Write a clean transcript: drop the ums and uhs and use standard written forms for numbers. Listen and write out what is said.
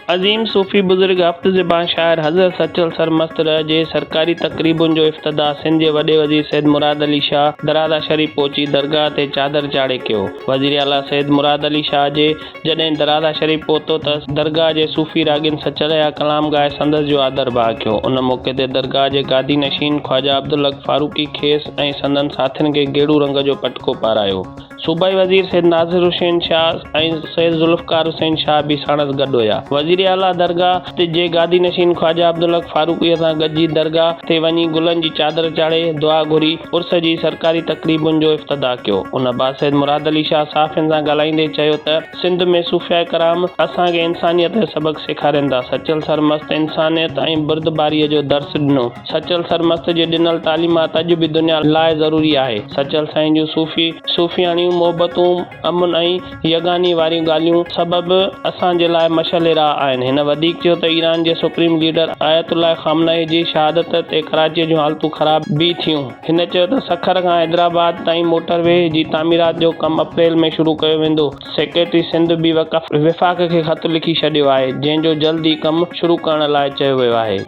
عظيم صوفي بزرگ هفت زبان شاعر حضرت سچل سرمست رح جي سرڪاري تقريبن جو افتتاح سنڌ جي وڏي وزير سيد مراد علي شاهه درادا شريف پهچي درگاهه تي چادر چاڙهي ڪيو. وزيراعليٰ سيد مراد علي شاهه جي جڏهن درادا شريف پهتو ته درگاهه جي صوفي راڳين سچل جا ڪلام ڳائي سندس جو آڌر ڀاء ڪيو. ان موقعي تي درگاهه جي گادي نشين خواجه عبدالحق فاروقي کيس ۽ سندن ساٿين کي گيڙو رنگ جو پٽڪو پارايو. صوبائي وزير سيد ناصر حسين شاهه ۽ سيد ذوالفقار حسين شاهه به ساڻس گڏ هيا. وزيراعليٰ درگاهه جي گادي نشين خواجه عبدالحق فاروقيء سان گڏجي درگاهه تي وڃي گلن جي چادر چاڙهي دعا گهري عرس جي سرڪاري تقريبن جو افتتاح ڪيو. ان بعد سيد مراد علي شاهه صحافين سان ڳالهائيندي چيو ته سنڌ ۾ صوفياء ڪرام اسان کي انسانيت جو سبق سيکارين ٿا، سچل سرمست انسانيت ۽ بردباريء جو درس ڏنو. سچل سرمست جي ڏنل تعليمات اڄ به دنيا لاء ضروري آهي. سچل سائين جون صوفي، صوفياڻيون محبتون، امن ۽ يگاني واريون ڳالهيون سبب اسان جي لاء مشعل راهه آهن. هن وڌيڪ چيو ته ايران جي سپريم ليڊر آيت الله خامنه اي جي شهادت تي ڪراچيء جون حالتون خراب به ٿيون. هن چيو ته سکر کان حيدرآباد تائين موٽر وي جي تعميرات جو ڪم اپريل ۾ شروع ڪيو ويندو. سيڪريٽري سنڌ به وقف وفاق کي خط لکي ڇڏيو آهي، جنهن جو جلد ئي ڪم شروع ڪرڻ لاء چيو ويو آهي.